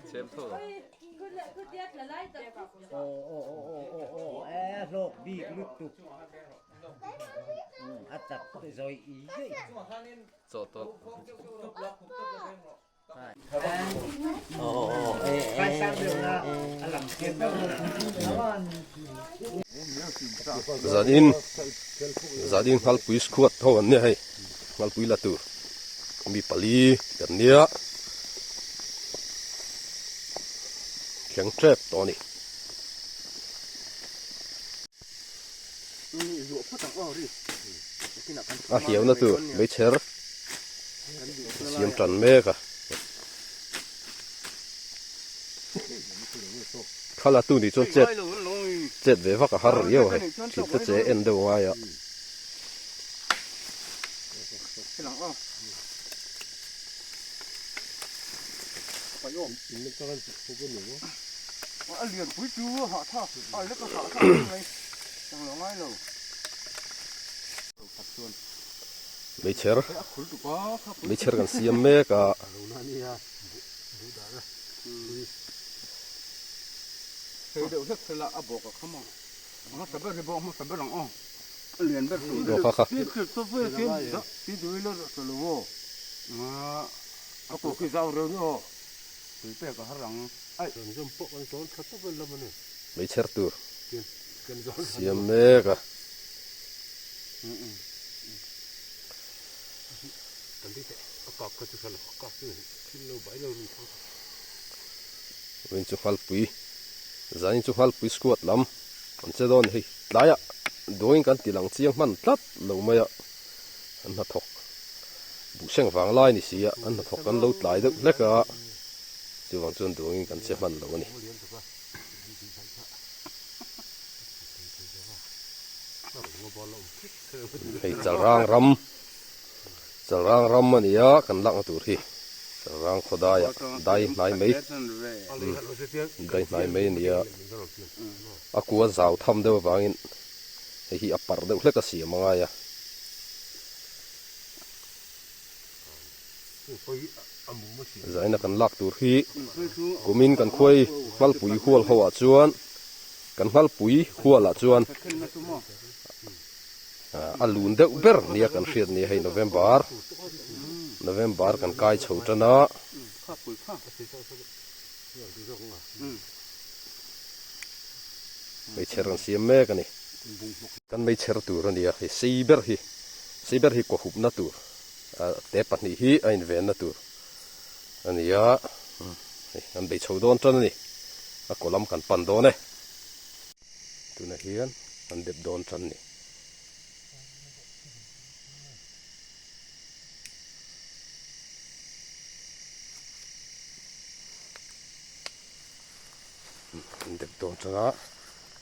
Chhem tho lo. Chaw tawlh. Zanin zanin Nghalpui squad ho an nia hei Nghalpui la tur mi pali kan nia thleng tep tawh a ni. A hliauna tur meichher siam tan mek a thla tu nih chuan chet chet ve vak a har riau a hei thil te che en deuh a ngai a. Meichher meichher kan siam mek a. Aw kha kha. Meichher tur siam mek a. Vawiin chu Nghalpui zanin chu Nghalpui squad lam an che dawn hei tlaiah dawngin kan ti lang chiang hman tlat lo mai a an hnathawk buhseng vang lai ni si a an hnathawk kan lo tlai deuh hlek a chuvang chuan dawngin kan che hman lo a ni. Hei Chalrang ram Chalrang ram a ni a kan lakna tur hi Chalrang khawdaiah dai hnai mai dai hnai mai a ni a a kua zau tham deuh avangin hei hi a parh deuh hlek a siam a ngai a. Zaina kan lak tur hi kumin kan khuai Nghalpui hual ho ah chuan kan Nghalpui hual ah chuan a lun deuh ber nia kan hriat nia hei November November kan kai chho tan a. Meichher kan siam mek a ni. Kan meichher tur a nia hei sei ber hi sei ber hi kaw hupna tur. Te pahnih hi a invenna tur a ni a, hei an bei chho dawn tan a ni, a kaw lam kan pan dawn e. Tunah hian an dep dawn tan a ni. An dep dawn tan a,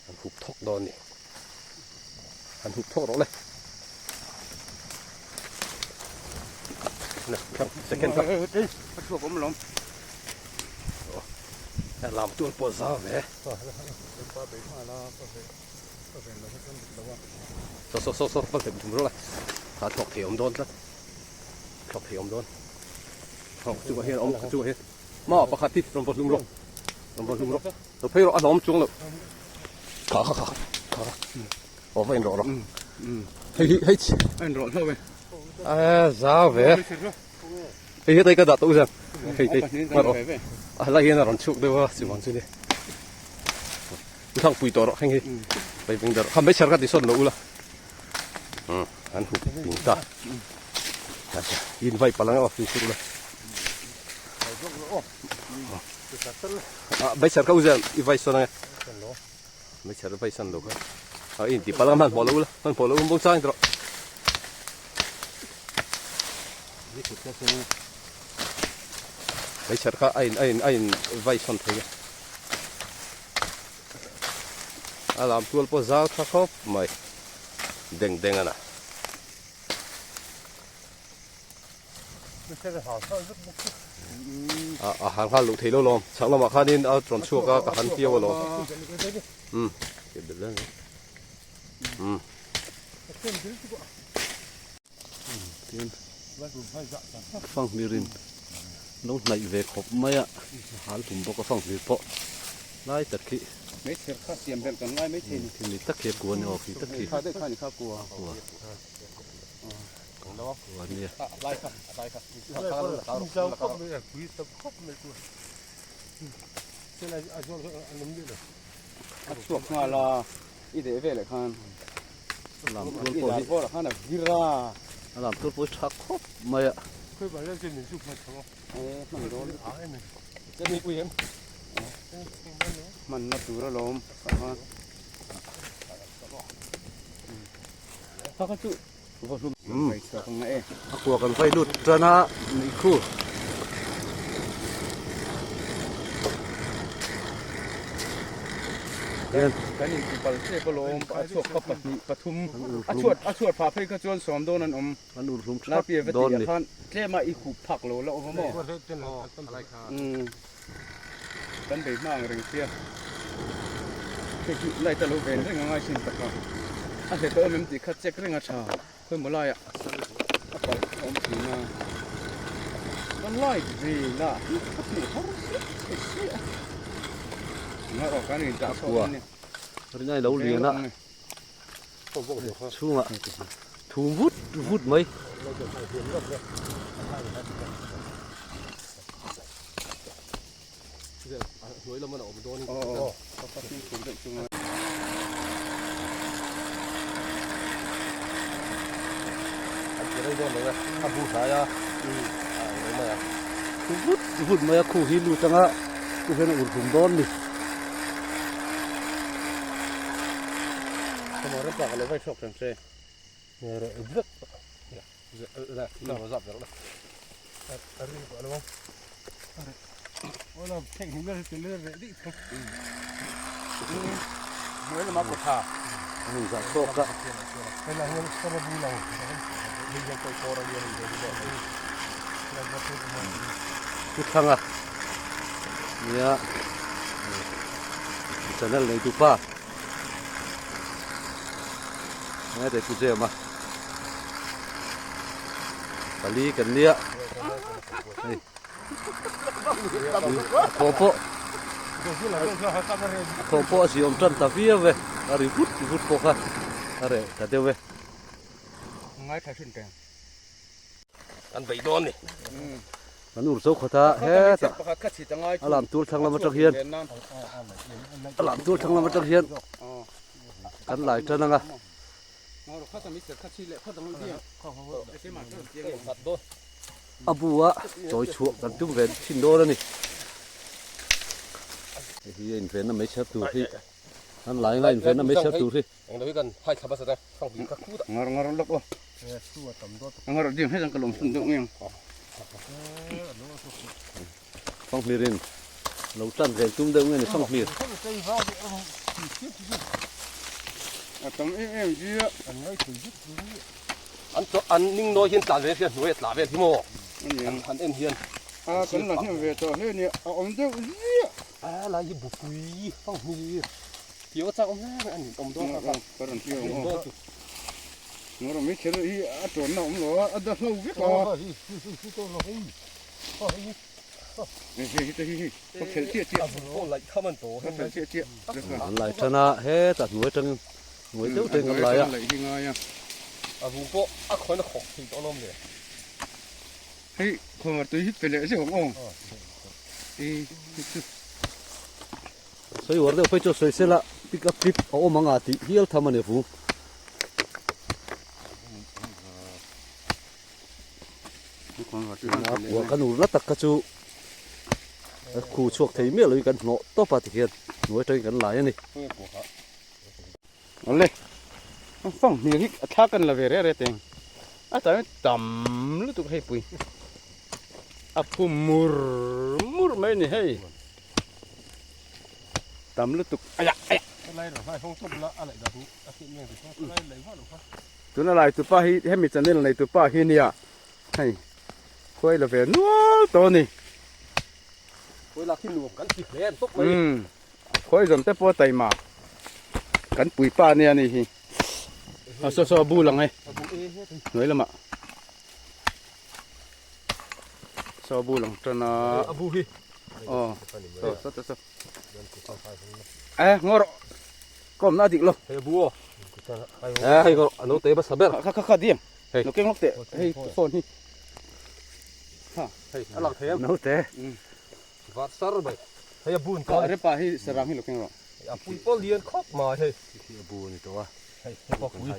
an hup thawk dawn a ni. An hup thawk rawh le. Second kha. A chhuak awm lawm. Lam tual pawh za ve. So so so so va hlep thum rawh le. Kha thlawk thei awm dawn tlat. Thlawk thei awm dawn. Thlawk chungah hian awm chungah hian. Ma pakhat hi rawn va hlum rawh. Rawn va hlum rawh. Lo phei rawh a hlawm chuang lo. Kha kha kha kha. Aw va inrawh rawh. Hei hi hei. A inrawh hlauh e. A zau ve. Hei hi tai ka dah tawh zan. Hei hei. Mar aw. A lai hian a rawn chhuak deuh a chuvang chu ni. Thang pui tawh rawh heng hi. Pai veng dar. Kha mai chher ka ti sawn lo ula. An hup ping ta. In vai palang aw fi sur la. Bai chher ka u zan i vai sawn ange. Mai chher vai san lo kha. A in ti palang hman hmuh lo ula. Hman hmuh lo um bawng chang tawh. Mai chher kha a in a in a in vai sawn thei a. A lam tual pawh zau tha khawp mai. Deng deng a na. A han nghal loh thei lo lawm. Chhak lamah khanin a rawn chhuak a, ka han piau alawm. Umm ke belh reng a. Umm. Fanghmirin lo hnaih ve khawp mai a, hal tum bawk a fanghmir pawh lai tak khi. Meichher kha siam belh kan ngai maithei ni. Khi mi tak khi a kua a ni aw khi tak khi. Kha daih kha ni kha kua. Kua. Kua a nia. A chhuak nghal a, i deh veleh khan. A lam tual pawh hi. Bawrah khan a vir a. A lam tual pawh hi tha khawp mai a. Hmanna tur alawm kha kha chu va hlum chhuak ang e. A kua kan vai lut tan a nih khu. Kan in pal tep alawm a chhuak kha pahnih pathum a chhuat a chhuat phah phei kha chuan sawm dawn an awm. An ur hlum thap dawn ni. Tlem a i hup phak lo la awm a maw? Umm kan bei hma ang reng sia. Hei hi light a lo ven reng a ngai sin tak a. A hlet a awm em tih kha check reng a tha. Khawi maw laiah a palh a awm thin a. Ka light ve lah hi ka hmuh har sia thei sia. Engah erawh kan in dah chhuak a nia. Rinai lo lian a. Chhungah thum vut vut mai. Thum vut vut mai a khu hi lut anga khu hian a ur hlum dawn ni. Pu Thanga nia channel neitu pa Ngai te pu Jem a pali kan nia hei a thawm pawh a thawm pawh a ziawm tan ta viau e a ri vut vut pawh kha a reh ta deuh e. An beih dawn ni. Kan ur zo khat a hetah a lam tur thlang lam atang hian a lam tur thlang lam atang hian kan lai tan ang a. A bu a chawi chhuah kan tum ve thin dawn a ni. Hei hi a invenna mai chher tur hi an lai anga invenna mai chher tur hi. Englo hi kan hai thla hmasa te fang hmui kha khut a. Ngar ngar lawk aw. Ngar ding hei ka lawm sun deuh nge ang. Fang hmirin lo tan vel tum deuh nge ni fang hmir. A tam em em zia. An to an ning nawi hian tlan vel hian hnuai a tla vel hi maw. An han en hian. A kan la hnem ve tawh hle nia a awm deuh zia. A lai hi bupui fang hmir. Tio chak awm hle mai a nin awm dawn kha ka rawn tio ang aw Ngawr mai kher hi a tawnna awm lo a a da hlo vek a hei hei hi hi ka phelh chiah chiah ka phelh chiah chiah an lai tan a hetah hnuai atangin hnuai deuh te an lai a a vung pawh a khawn a khawk thei tawh alawm le hei khawnvar tui hi pe leh zeuh ang aw e chu Sawi uar deuh phei chu sawi sela pick up clip a awm ang a tih hial tham a ni vung. A kua kan ur na tak kha chu a khu chhuak thei miah loin kan hnawh tawp a tikhian hnuai atangin kan lai a ni. Awle fang hmel hi a thla kan la ve reh reh teng a tam tam lutuk hei pui a phum mur mur mai a ni hei. Tam lutuk aya aya. Tuna lai tupa hi hemi channel nei tupa hi nia hei khuai la ve nual tawh a ni. Khuai lak hi nuam kan ti hle an tawp mai. Khuai zawm te pawh a taima kan puipa ania ni hi. A saw saw a bu lang e hnuai lamah. Saw bu lang tan a. A bu hi. Aw. Saw saw ta saw. Eh ngaw rawh. Ka awmna a dik lo. Hei a bu aw. Eh hei ngaw a naute hmasa ber. Kha kha kha diam. Hei. Lo keng lawk teh. Hei phone hi. Ha. Hei a lang thei em. Naute. Var sar mai. Hei a bun ka. Repa hi sarang hi lo keng rawh. A pui pawh lian khawp mai hei. Khi a bu a ni tawh a. Hei hei pawh pui.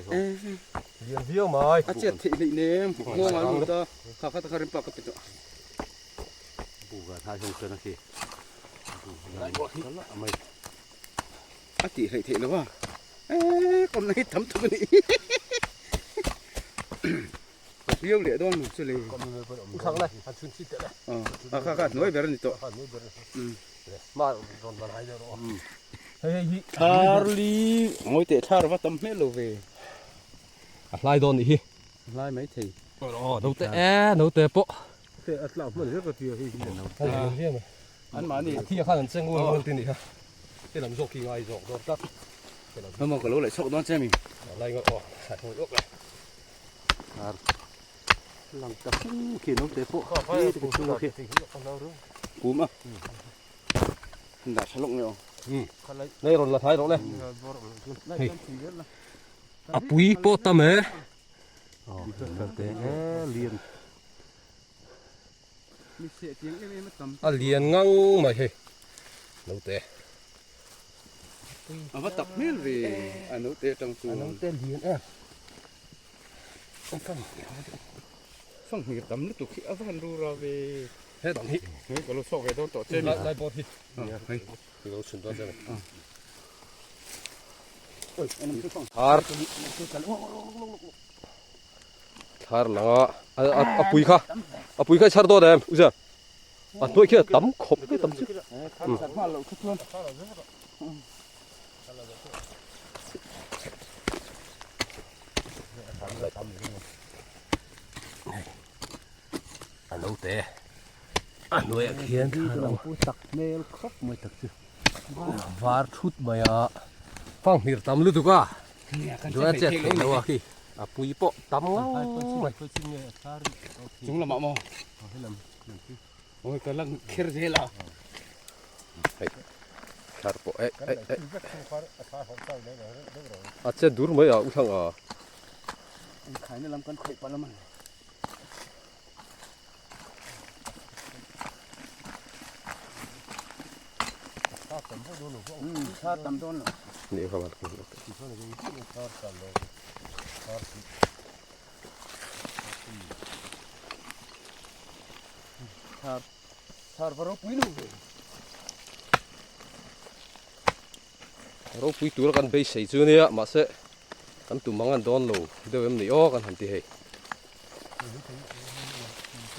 Lian viau mai. A chet theih hleih nem. Nghawng a lut a. Kha kha ta kha rempa ka pe tawh. Bu ka thai hawng chuan a khi. Bu a mai. A tih hleih theih lo a. Eee kawmna hi tam tuk a ni. Ka hliau leh dawn ang chu le. U thlang lai han chhun chhin teh le. Aw a kha kha hnuai ber a ni tawh. Kha hnuai ber a ni. Ma rawn lan hai deuh rawh aw. Hei hei hi. Thlarli ngawi teh thlar va tam hmel lo ve. A hlai dawn nih hi. A hlai mai thei. Aw naute e naute pawh. Te a tlak hman zel ka ti a hei hi. Naute. An mahni. A thi a khan an cheng ngun ngun ti nih kha. Te lam zawk hi ngai zawk dawn tlat. Hmawm ka lo leh chhawk dawn che mi. Lai ngawt aw. Sai hmawih awk lai. Ar lang ta fung khi naute pawh khi te chhung khi. Kum a. Dah tha lawk nge aw. Nei rawn la thai rawh le. Hei. A pui pawh tam e. Aw naute e lian. A lian ngang mai hei naute. A va tak hmel ve a naute atang chuan. A naute lian em. Fanghmir tam lutuk hi a va han rura ve. He dang hi. Hei ka lo chhuak ve dawn tawh che ni. Lai bawr hi. Hei. Ka lo chhun dawn che ni. Oi anam chu fang. Thar. Thar langa a pui kha a pui kha chhar dawn em u zia a hnuai khi a tam khawp mai tam chu a lo te a hnuaiah khian thar a pu tak hmel khawp mai tak chu var thut mai a fanghmir tam lutuk a Duh a chet theih lo a khi a pui pawh tam ngang mai. Chung lamah maw? Oi ka lang kher zel a. Hei thar pawh eh eh eh a chet dur mai a u thlang a. Khaina lam kan khawih palh a man. Ropui tura kan beisei chu nia mahse kan tum ang an dawn lo deuh em ni aw kan han ti hei.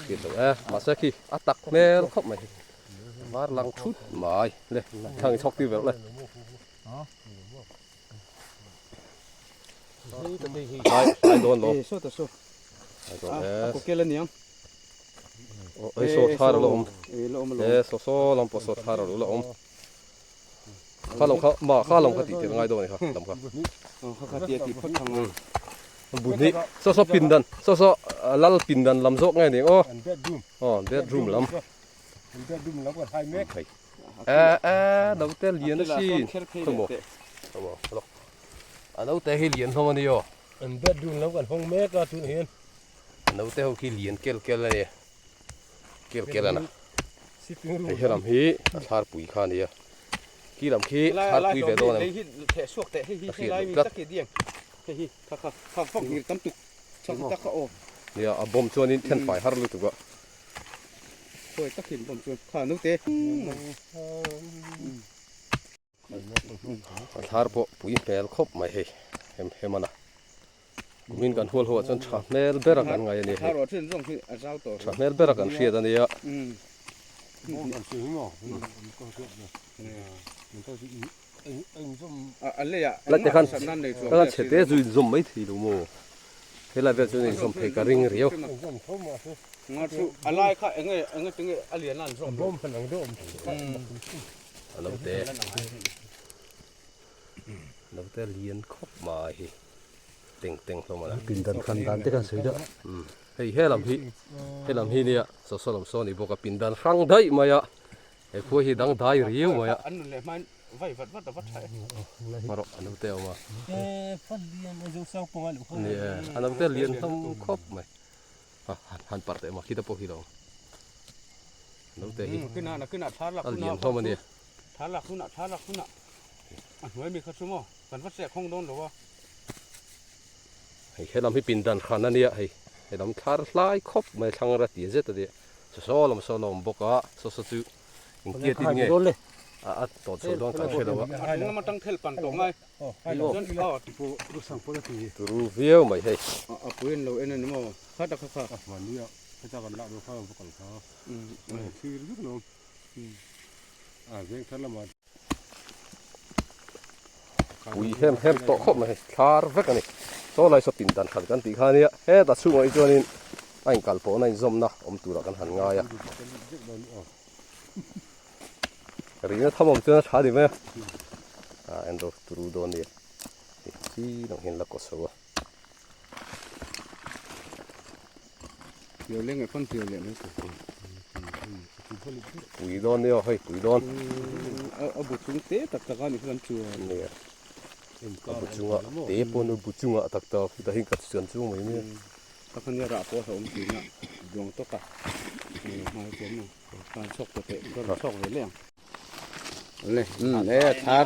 Hriat loh e mahse khi a tak hmel khawp mai hi var lang thut mai le thlang i chhawk tir ve rawh le. Hlai hlai dawn lo. Hlai dawn e. Hei saw thar a lo awm. E saw saw lam pawh saw thar a lo la awm. Kha lam kha ma kha lam kha tih tir ngai dawn a ni kha lam kha. Bu hnih saw saw pindan saw saw lal pindan lam zawk nge ni aw aw bedroom lam hei e e naute lian a sin khawimaw khawimaw lawk a naute hi lian hlawm a ni aw an bedroom lam kan hawng mek a tunah hian a naute ho khi lian kel kel a ni kel kel a na hei he lam hi a thlarpui kha a ni a khi lam khi thlarpui ve dawn em a hriat loh tlat. Nia a bawm chuanin then fai har lutuk a. A thlar pawh pui hmel khawp mai hei hem hem a na. Kumin kan hual ho ah chuan tha hmel ber a kan ngai a ni hei. Tha hmel ber a kan hriat a nia. Lai te khan ka khan chhe te chu inzawm mai thei lo maw? Helai vel chuan inzawm phei ka ring riau. A lo te a lo te lian khawp mai hi teng teng hlawm a la. Pindan khan dan te khan sawi deuh. Hei he lam hi he lam hi nia saw saw lam saw a ni bawk a pindan hrang daih mai a he khua hi dang dai riau mai a. An nun leh hmain vai vat vat a va tha e. Hmarawh a naute a awm a. Ni e a naute lian hlawm khawp mai ha han parh teh maw khita pawh khi lo awm naute hi a lian hlawm a nia. Hei helam hi pindan hran a nia hei helam thlar hlai khawp mai thlang ra ti zet a nia saw saw lam sawn a awm bawk a saw saw chu engtia tin nge a a tawt chho dawn kan hre lo a. Turu viau mai hei. Pui hem hem tawh khawp mai hei thlar vek a ni saw lai saw pindan hran kan tih kha ania hetah chhungah hi chuanin a inkal pawhna inzawmna awm turah kan han ngai a rihna tham awm chuan a tha ni mai a ah en rawh turu dawn nia hei chi lang hian la kaw chho a. Pui dawn nia hei pui dawn. A bu chung te tak tak a ni kha kan chuan. Nia. A bu chunga te pawn a bu chunga tak tak chutah hian ka chuan chung mai nia. Ka khan nia rah pawh a hlauhawm thin a duang tawk a hmai chuan maw khan chhuak tawh teh ka rawn chhuak ve leh ang. Le le thar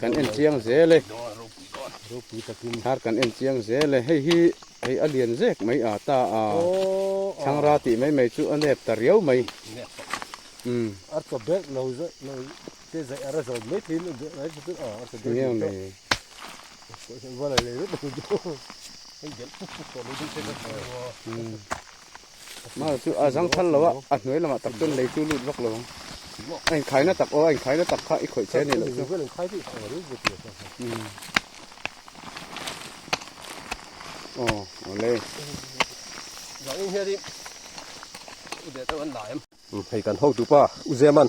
kan en chiang zel e thar kan en chiang zel e hei hi hei a lian zek mai a ta a thlangra tih mai mai chu a nep ta riau mai um ar chaw bek lo lo te zai ara zawn mai thin mai chu a ar chaw bek le wala le hei del puk puk tawh lo deuh te ka Ma chu a zang thal lo a, a hnuai lamah tak chuan lei chu lut vak lo ang. A inkhaina tak aw, a inkhaina tak kha i khawih che a nih loh chu. Aw, awle. Hei kan hotu pa U Zeman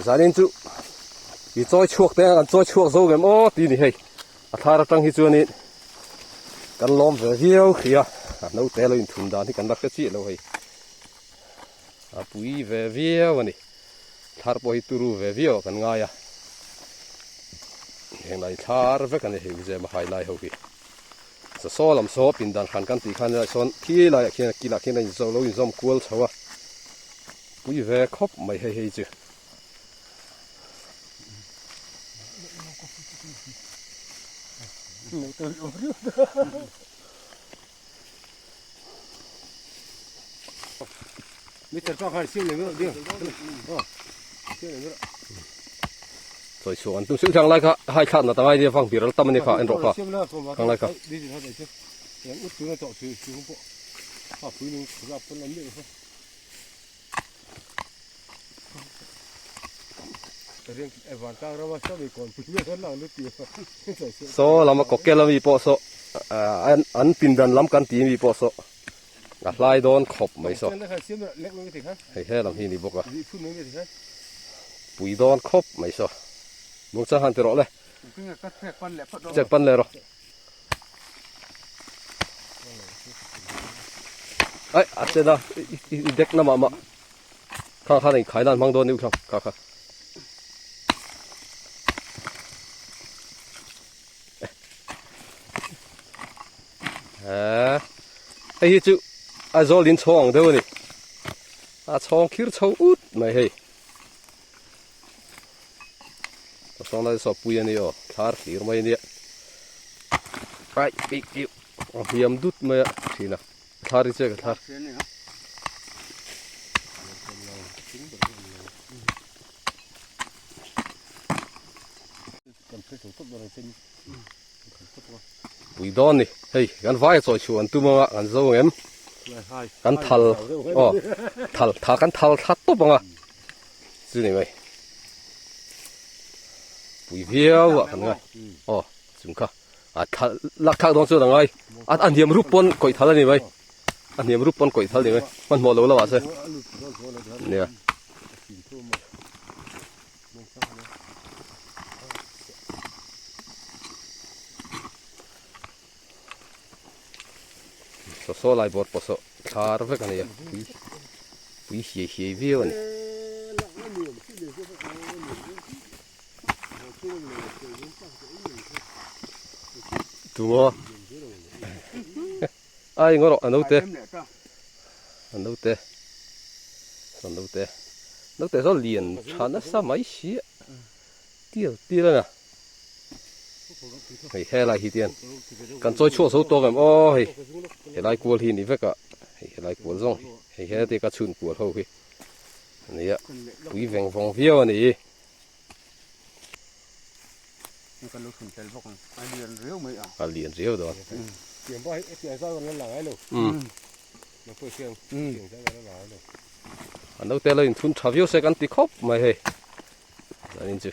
zanin chu i chawi chhuak te an chawi chhuak zo ngem aw ti ni hei a thar atang hi chuanin kan lawm ve viau khi a a naute lo inthum dan hi kan la hre chiah lo hei a pui ve viau a ni thar pawh hi turu ve viau ah kan ngai a heng lai thar vek a ni hei U Zema hai lai ho hi. Saw saw lam saw pindan hran kan tih khan helaiah sawn khi laiah khian a kilah khian a inzawm lo inzawm kual chho a pui ve khawp mai hei hei chu. Chawi chhuah an tum suih thlang lai kha hai thlak nat angai nia vang biral tam ani kha en rawh kha thlang lai kha. Saw lama kawkel ami pawh saw an pindan lam kan tih ami pawh saw a hlai dawn khawp mai saw hei he lam hi a ni bawk a pui dawn khawp mai saw mungchang han ti rawh le check pan leh rawh. Ai a chen a i dek na mah mah kha khan a inkhai nan hmang dawn ni u kha kha. Hei hi chu Aizawl in chhawng ang deuh a ni a chhawng khir chho ut mai hei ka sawn lai saw pui a ni aw thlar thlir mai a nia ai pik pik a hliam dut mai a thin a thlar hi che ka thlar Pui dawn ni hei kan vai a chawi chhuah an tum anga kan zo ang em kan thal aw thal tha kan thal thla tawp anga chu ni mai pui viau ah kan ngai aw chung kha a thal lak thlak dawn chuan a ngai a hniam rup pawn kawih thal a ni mai a hniam rup pawn kawih thal a ni mai hmanhmawh lo lo ah se nia. Saw lai bawr pawh saw thlar vek a ni a, pui pui hiai hiai viau a ni. Tungaw ai ngaw rawh a naute a naute saw naute naute saw lian tha nasa mai si a tial tial a ni a hei helai hi tian kan chawi chhuak zo tawk em aw hei helai kual hi ni vek a hei helai kual zawng hi hei heti ka chhun kual ho hi a nia pui veng vawng viau a ni. Kan lo chhun tel bawk ang a lian riau mai a. A lian riau dawn. Tiang pawh hi tiang zau an la la ngai lo. Na pawh hian tiang zau an la la ngai lo. A naute lo inthun tha viau se kan ti khawp mai hei. Zanin chu.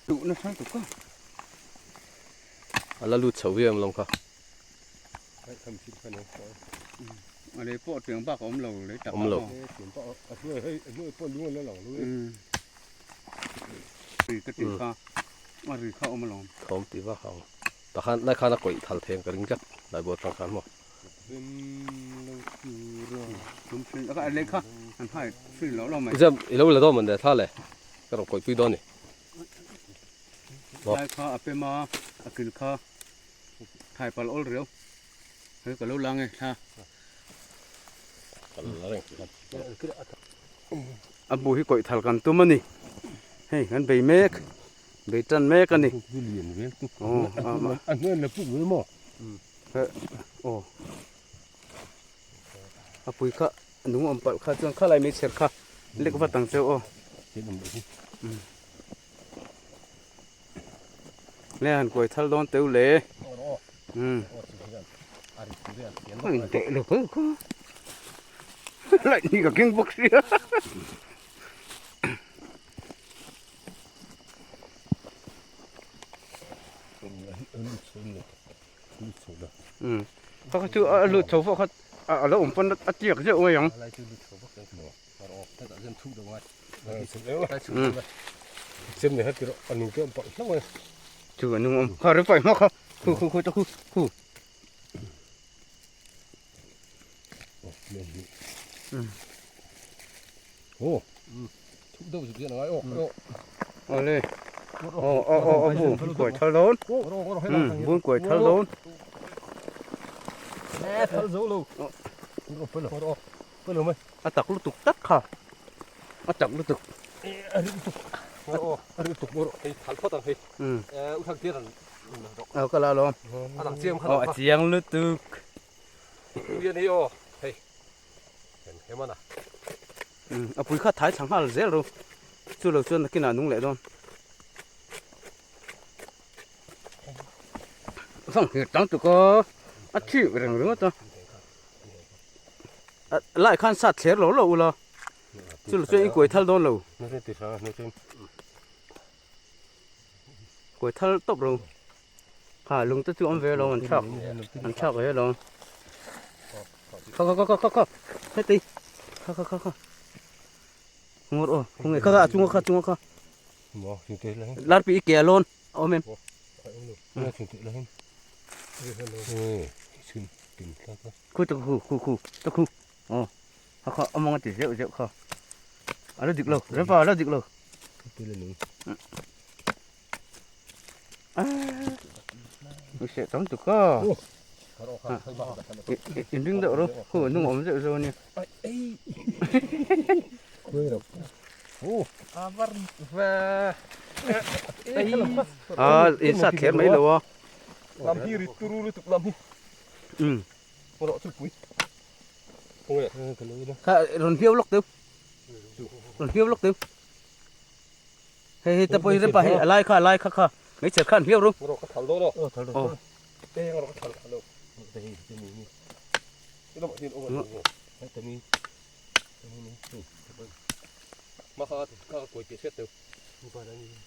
Duh na hrang tuk a. A la lut chho viau em lawng kha. A lei pawh tiang bak a awm lo lei tak Awm lo. A hnuai hei a hnuai pawh lung a la lang lo e. Ri ka tih kha a ri kha awm alawm. Thawm ti vak ang. Tah khan lai khan a kawih thal theng ka ring tlat lai bual tang khan maw. A lei kha an hai free lo lo mai. Zam i lo la dawn man le thla le ka rawn kawih pui dawn ni. Lai kha a pem a a kil kha. Thai pal awl riau. Hei ka lo lang e thla. A bu hi kawih thal kan tum a ni. Hei kan bei mek. Bei tan mek a ni. A hnuai la puk ve maw? Aw. A pui kha nung awm palh kha chuan khalai mai chher kha lek vat ang cheu aw. Le han kuai thal dawn teu le. Um. In teh lo kho kho. Lại ni ka keng bawk sia. Um. Kha kha chu a lut chho pawh kha a lo awm pawn a tiak zeuh mai ang. Chu a nung awm kha ri paih hmak kha khu khu khu ta khu khu. Awle aw aw aw a bu kuai thal dawn bun kuai thal dawn. A tak lutuk tak kha a tak lutuk a ri lutuk a ri lutuk hei thal phawt ang hei u thak tir an aw ka la lawm a lang chiang kha a chiang lutuk hian hei aw hei hem hem ana a pui kha thai thla nghal zel ro chu lo chuan nakinah a nung leh dawn vang hir tang tuk a a thik reng ringawt a. Lai khan sat thler lo lo ula chu lo chuan i kuai thal dawn lo kuai thal tawp lo ha lung te chu awm ve lo an thlak an thlak ve lo kha kha kha kha kha heti kha kha kha kha ngawr aw khawnge kha kha a chunga kha chunga kha larpi i ke a lawn a awm em Khu ta khu khu khu ta khu ờ kha kha among ti zeuh zeuh kha a lo dik lo rempa a lo dik lo a se tam tu ka in ring deuh ro khu nung awm zeuh zeuh ania a in sat thler mai lo a lam hi rit turu lutuk lam hi um rawh chu pui khawnge kha rawn hliau lawk teu rawn hliau lawk teu hei hei te pawh hi repa hei a lai kha a lai kha kha hmeichhe khan hliau ru rawh ka thal dawn aw thal dawn eng rawh ka thal thal lo ma kha kha kawi piah hriat teu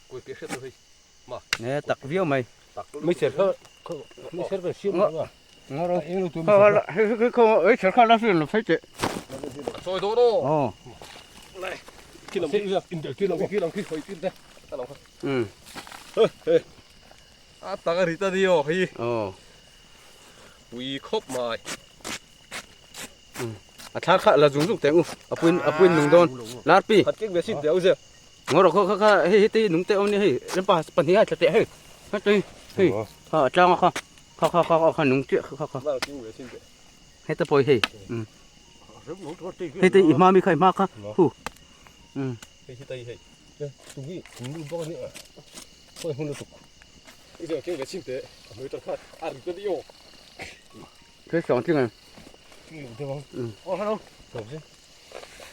kawi piah hriat teu hei ma ne tak viau mai Meichher kha meichher kan siam lo a. Ngoro. Kha kha hei hei kha meichher kha la siam lo phei teh. Chawi dawn aw. Aw. Lai. Khi lam khi in khi lam khi lam khi hoi tin te. Ta lam kha. Um. A tak a ri ta ni aw hei. Aw. Pui khawp mai. A thlar kha la zung zung teng u. A puin a puin nung dawn. Larpi. Khat kek ve sin teh u zia. Ngawr kha kha kha hei hei te nung te awm nia hei. Rempa pahnih hai thla teh hei. Kha tui hei. Kha a tlang a kha. Kha kha kha kha nung chiah kha kha. Lar keng ve sin teh. Hei te pawh hei. Hei te i hma mi kha i hma kha. Hu. Hei hi tai hei. Tui nu bawk a nia. Khawi hmun lutuk. I zia keng ve chin teh. A hmui tan kha a ri ta dih aw. Thil sawng tling em? Oh hello. Sawng si.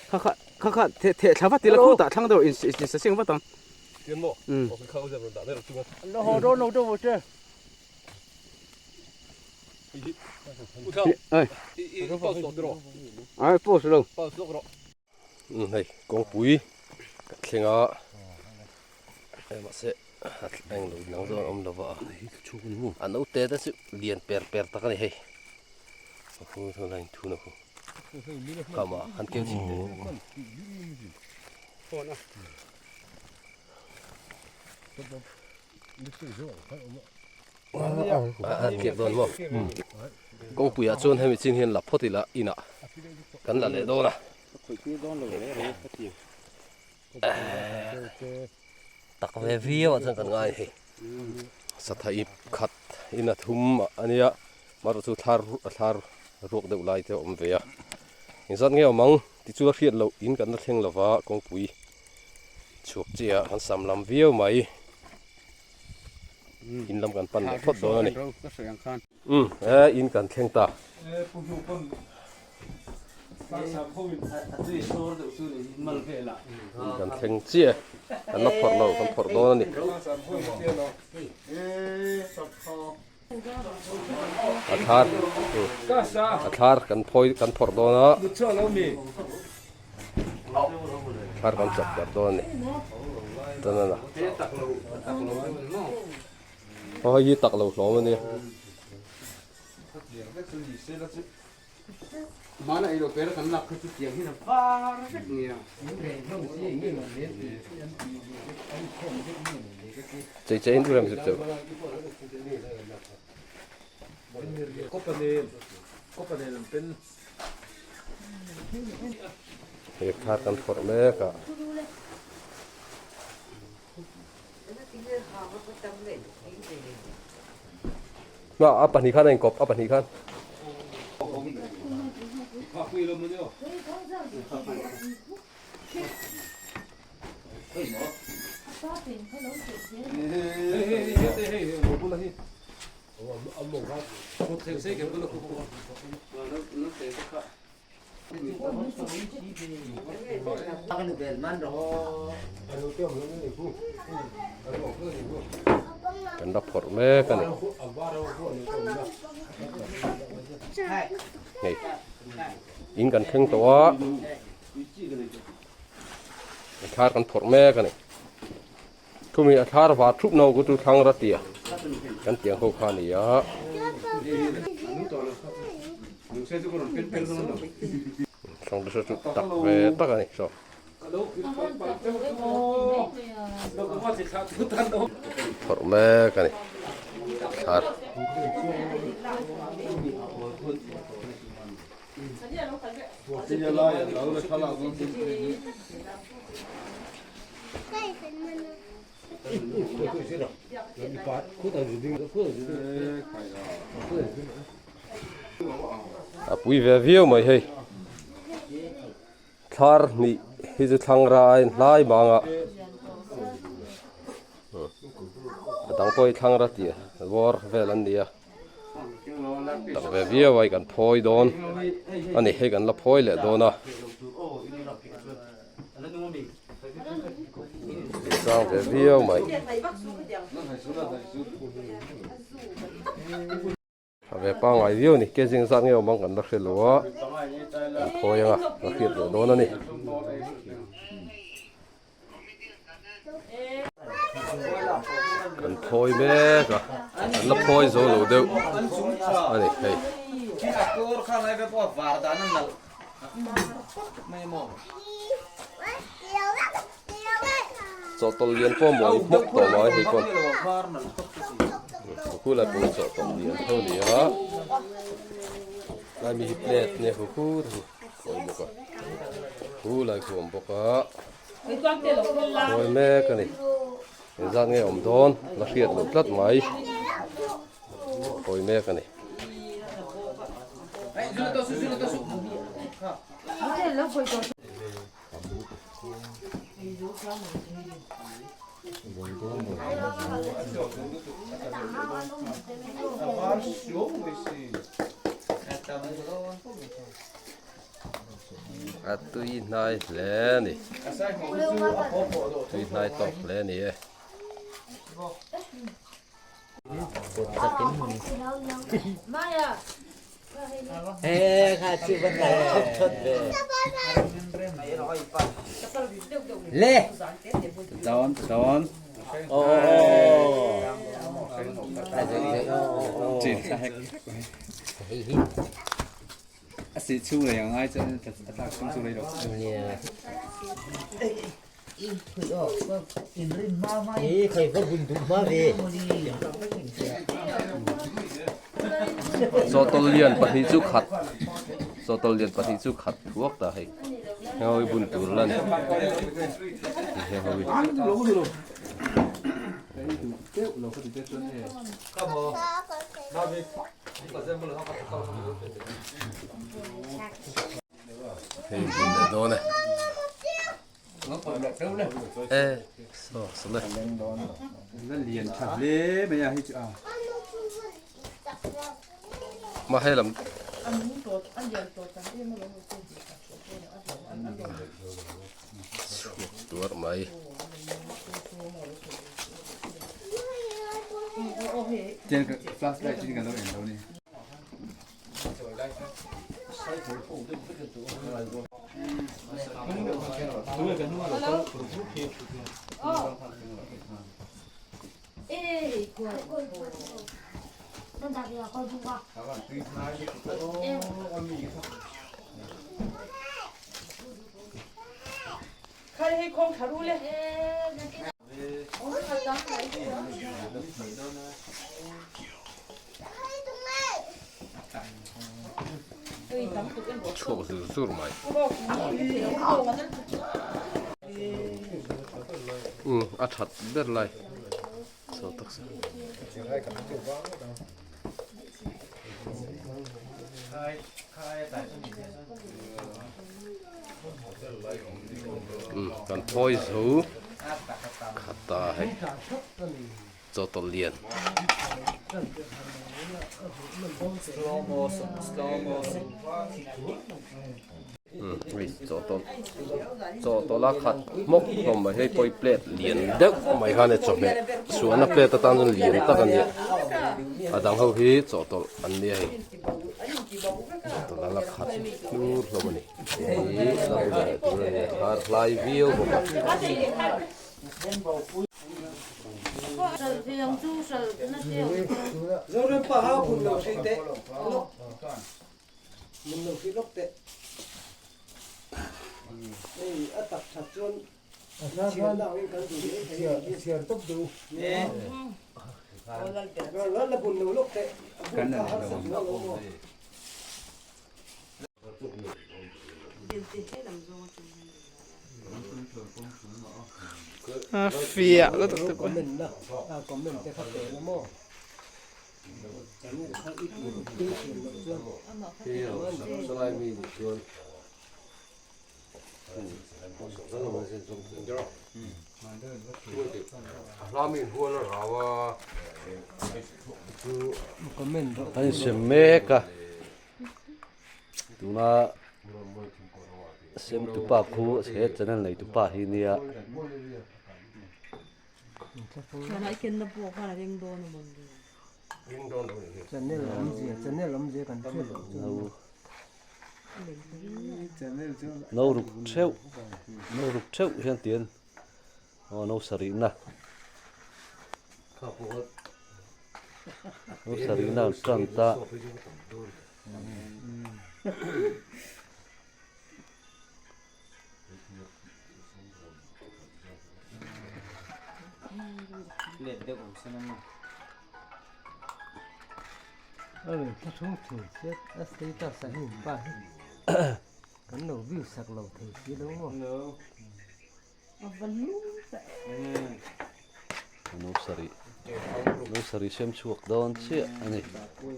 Kha kha kha kha the the thla vat ila khu tah thlang deuh in in sa sing vat ang. Tian maw? Aw kha kha zia rawn dah mai rawh chunga. Lo haw dawn lo deuh che. U thau. Ai. I i pause lawk rawh. Ai pause lo. Pause lawk rawh. Hei kawngpui ka thleng a hei mahse a eng lo dang zawng a awm lova a naute te chu lian per per tak a ni hei a khu saw lai thu na khu kama han keu chhin teh a kep dawn maw kawngpuiah chuan hemi chin hian la phawt ila inah kan la leh dawn a tak ve viau ah chuan kan ngai hei satha ip khat in a thum a nia marawh chu thlar thlar ruak deuh lai te a awm ve a engzat nge awm ang tih chu a hriat loh in kan la thleng lova kawngpui chhuak chiah ah kan sam lam viau mai. In lam kan pan leh phawt dawn a ni. Umm he in kan thleng ta. In kan thleng chiah e. Kan la phawrh lo kan phawrh dawn a ni. A thlar a thlar kan phawi kan phawrh dawn a. Thlar kan chawp darh dawn a ni. Chuan a aw hei hi tak lo hlawm a nia. Chei chei in rem zip cheu. He thar kan phawrh mek a. A pahnih khan a inkawp a pahnih khan. Kan la phawrh mek a ni. Hei in kan thleng tawh a a thar kan phawrh mek a ni. Chumi a thlar var thup no ku chu thlang ra tia kan tiang ho kha ni a. Thlang te chu tak ve tak a ni saw. Phawrh mek a ni thlar. A pui ve viau mai hei thlar hnih hi chu thlang ra a inhlai bang a a dang pawh hi thlang ra tih bawr vel an ni a. Tak ve viau a hei kan phawi dawn a ni hei kan la phawi leh dawn a chang ve viau mai a ve pangai viau a ni ke zing zat nge awm ang kan la hre lo a kan phawi anga ka hriat leh dawn a ni. Kan phawi mek a, an la phawi zo lo deuh a ni hei. Chawhtawlh lian pawh mawi hmawk tawh mai hei pawn. Khulai pawh chawhtawlh lian tho a ni a. Lai mi hi plate nia hu hu te hu a awm bawk a hu lai khu a awm bawk a khawi mek a ni engzat nge awm dawn la hriat loh tlat mai khawi mek a ni. A tui hnai hle a ni tui hnai tawk hle a ni e. Chawhtawlh lian pahnih chu khat chawhtawlh lian pahnih chu khat thuak ta hei heng ho hi bun tur la ni heng ho hi. Hei bun leh dawn e. E saw saw le. Lian tha hle mai a hei chu a. Ma hei lam. Chhuak tuar mai. Tian flashlight chin kan lo en lo ni. Chhuak zur zur mai. Umm a that ber lai saw tak sa. Umm kan thawi zo khat ta hei. Chawtawlh lian. Hei chawtawlh chawtawlh a khat hmawk hlawm mai hei pawh hi plate lian deuh mai khan e chawhmeh suahna plate atan chuan lian tak a ni a a dang ho hi chawhtawlh an nia hei chawtawlh a la khat hlur hlawm a ni hei la bul leh tur a ni a har hlai viau bawk a. A fiah lutuk te pawh. An insem mek a. Tuna Semtupa khu he channel neitupa hi nia. No ruk theuh no ruk theuh hian tian aw no sarihna no sarihna an tan ta. No sarih no sarih sem chhuak dawn chiah a ni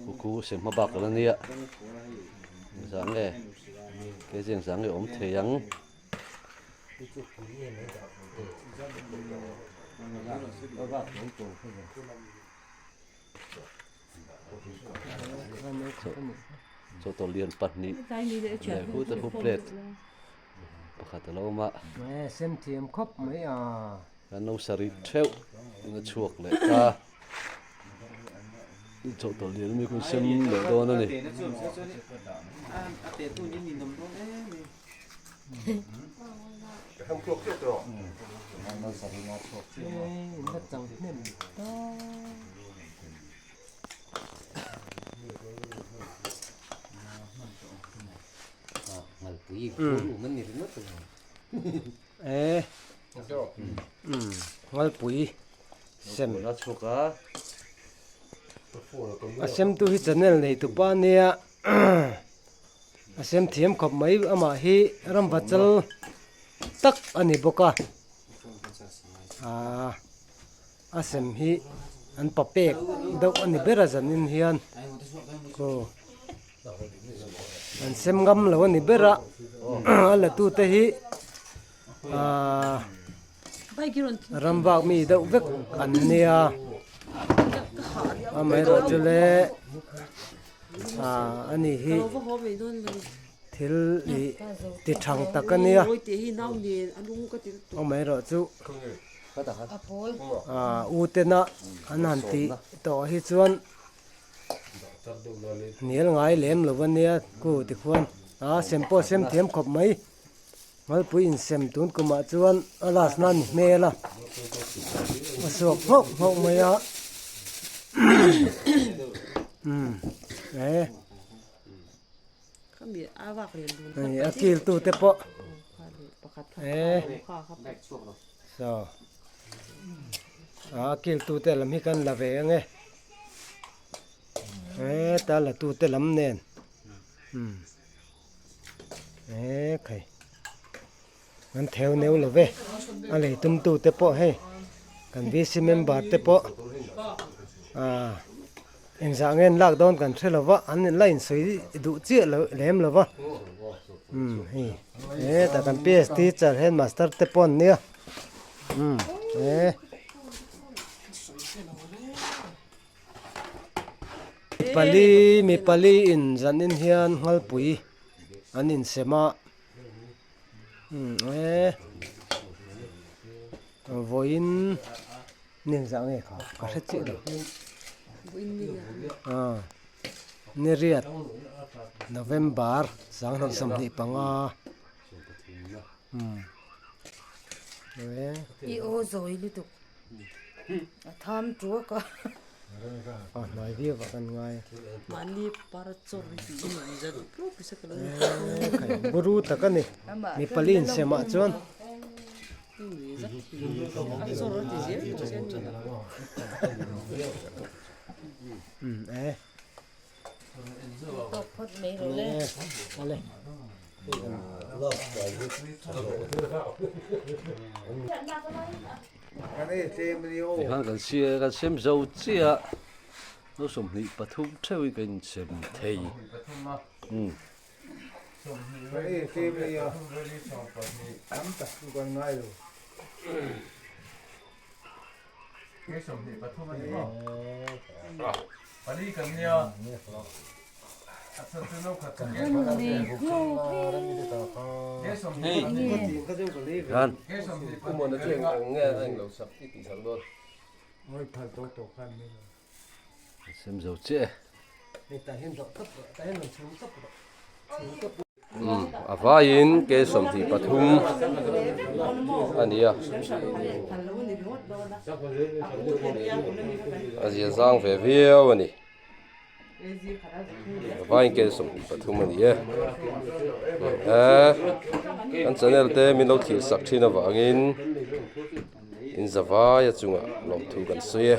kuku sem hma bak la nia engzah nge kei chu engzah nge awm thei ang. Chawhtawlh lian pahnih leh hu te hu plate pakhat a lo awm a. Kan lo sarih theuh in a chhuak leh ta. Chawhtawlh lian ami khawn sem leh dawn a ni. Ngalpui sem a semtu hi channel nei tupa ania a sem thiam khawp mai amah hi ramvachal tak a ni bawk a aaa a sem hi an pa pek deuh a ni ber a zanin hian aw an sem ngam lo a ni ber a a la tute hi aaa ram vak mi deuh vek an nia amaherawhchu le aaa ani hi thil ih ti thang tak a nia amaherawhchu aaa u tena an han tih tawh hi chuan hnial ngai lem lo a nia ku tikhuan a sem pawh a sem thiam khawp mai Malpui insem tun kumah chuan a last na a ni hmel a a suak nghauh nghauh mai a umm eh hei a kil tu te pawh eh saw a kil tu te lam hi kan la ve ang e eh ta la tu te lam nen umm. Eee khai an theu neu lo ve a lei tum tu te pawh hei kan VC member te pawh ah engzah nge an lak dawn kan hre lo va an la insawi duh chiah lo lem lo va umm hei hetah kan PS teacher headmaster te pawh an nia umm ee. Pali mi pali in zan in hian Nghalpui an insem a umm eee vawiin ni engzah nge kha ka hre chiah lo ah ni riat November sanghnih 25 umm eee. I aw zawi lutuk. A tham tuak a. A hnai viau ah kan ngai a. Mahni par chawr tih in awm zat tluk pawisa ka lo Buru tak a ni. Mi pali insem ah chuan. Um e. Tawk phawt mai rawh le. Ale. Tikhan kan sia kan sem zo chiah a 23 theuhin kan insem thei umm. Sem zo chiah e. A vaiin ke 23 a ni a a zia zang ve viau a ni a vaiin ke 23 a ni e eh kan channel te min lo thlir sak thin avangin in za vaia chungah lawmthu kan sawi e.